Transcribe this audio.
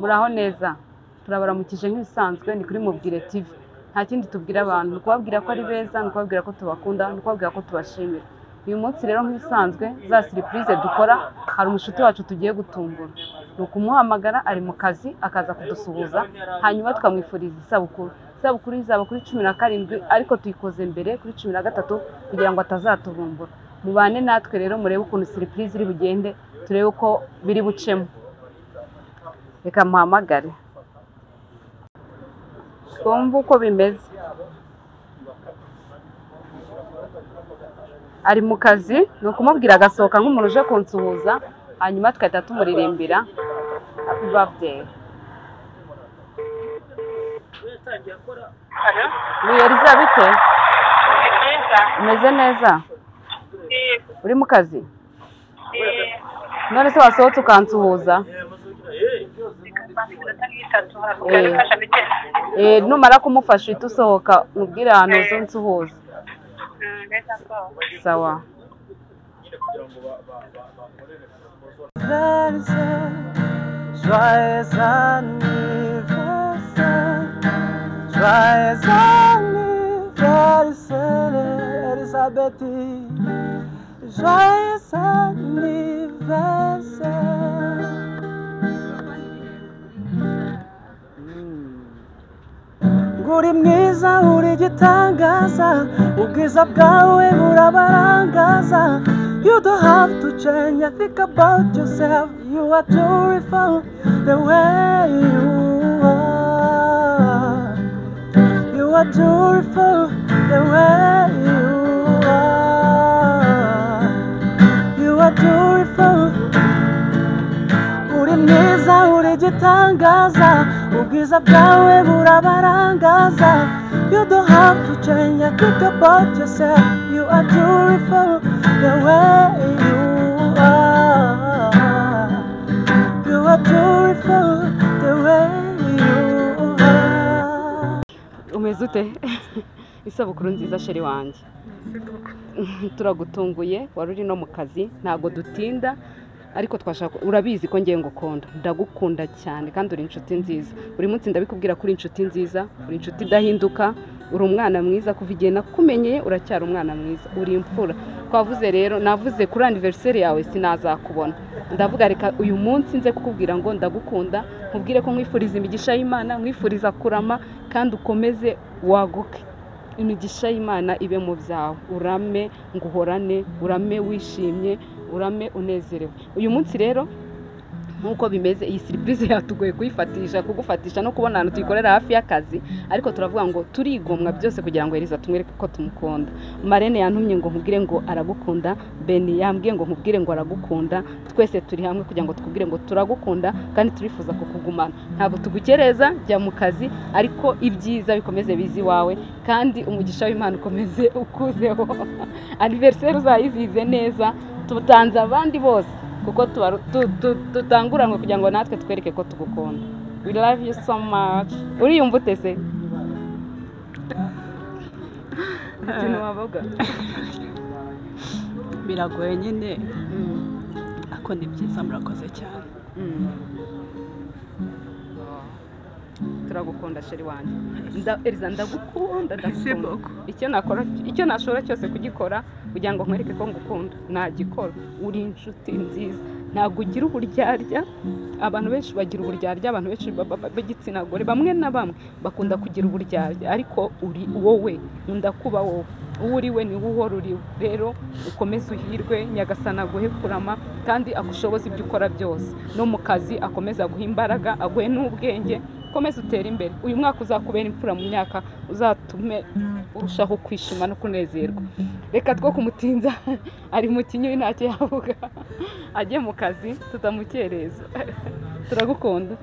Muraho neza, turabaramukije nk'ibisanzwe, ni kuri Mubwire TV. Nta kindi tubwira abantu, ni ukubabwira ko ari beza, ni ukubabwira ko tubakunda, ni ukubabwira ko tubashimira. Uyu munsi rero nk'ibisanzwe za surprise dukora, hari umushuti wacu tugiye gutumbura. Ni ukumuhamagara ari mu kazi akaza kudusuhuza, hanyuma tukamwifuriza isabukuru. Isabukuru izaba kuri 17 ariko tuyikoze mbere kuri 13 kugira ngo atazatuvumbura. Mubane natwe rero murebe ukuntu surprise iri bugende, turebe uko biri bucemo. Reka muhamagare twumve uko bimeze. Ari mu kazi, ni ukumubwira agasohoka nk'umuntu uje kunsuhuza, hanyuma tugahita tumuririmbira happy birthday. Eliza bite? Umeze neza? Uri mu kazi? None se wasohotse ukansuhuza? Numara kumufasha uhita usohoka mubwire ahantu uza unsuhuza. Sawa. Joyeux anniversaire, joyeux anniversaire, Elisabeth. Joyeux anniversaire. Uri mwiza, uri igitangaza, ubwiza bwawe burabarangaza. You don't have to change a thing about yourself. You are beautiful the way you are. You are beautiful the way you are. You are beautiful. Uri mwiza, uri igitangaza, ubwiza bwawe burabarangaza. You don't have to change a thing about yourself. You are beautiful the way you are. You are beautiful the way you are. Umeze ute? Isabukuru nziza sheri wanjye. Turagutunguye, wari uri no mu kazi, ntago dutinda, ariko twashaka, urabizi ko ngiye ngukunda, ndagukunda cyane kandi uri inshuti nziza. Buri munsi ndabikubwira ko uri inshuti nziza, uri inshuti idahinduka, uri umwana mwiza kuva igihe nakumenyeye uracyari umwana mwiza, uri imfura. Twavuze rero, navuze kuri anniversaire yawe sinazakubona. Ndavuga reka uyu munsi nze kukubwira ngo ndagukunda, nkubwire ko nkwifuriza imigisha y'Imana, nkwifuriza kurama kandi ukomeze waguke. Imigisha y'Imana ibe mu byawe, urame nguhorane, urame wishimye, urame unezerewe. Uyu munsi rero nkuko bimeze, iyi surprise yatugoye kuyifatisha, kugufatisha no kubona ahantu tuyikorera hafi y'akazi, ariko turavuga ngo turigomwa byose kugira ngo Eliza tumwereke ko tumukunda. Marene yantumye ngo nkubwire ngo aragukunda, Beni yambwiye ngo nkubwire ngo aragukunda, twese turi hamwe kugira ngo tukubwire ngo turagukunda kandi turifuza kukugumana. Ntabwo tugukereza, jya mu kazi, ariko ibyiza bikomeze bizi wawe kandi umugisha w'Imana ukomeze ukuzeho. Anniversaire uzayizize neza, tutanze abandi bose kuko tutanguranwe kugira ngo natwe twereke ko tugukunda. We love you so much. Uriyumva ute se? Ikintu wavuga? Biragoye nyine, ariko ni byiza, murakoze cyane. Turagukunda sheri wanjye. Eliza ndagukunda, ndagukunda. Icyo nakora, icyo nashobora cyose kugikora kugira ngo nkwereke ko ngukunda, nagikora. Uri inshuti nziza, ntabwo ugira uburyarya. Abantu benshi bagira uburyarya, abantu benshi b'igitsina gore bamwe na bamwe bakunda kugira uburyarya, ariko uri wowe, nkunda kuba wowe. Uwo uri we ni wowe uhora uri we. Rero ukomeze uhirwe, Nyagasani aguhe kurama kandi agushoboze ibyo ukora byose, no mu kazi akomeze aguhe imbaraga, aguhe n'ubwenge, ukomeze utere imbere. Uyu mwaka uzakubera imfura mu myaka, uzatume urushaho kwishima no kunezerwa. Reka two kumutinza, ari mu kinyuyi ntacyo yavuga, ajye mu kazi tutamukereza. Turagukunda.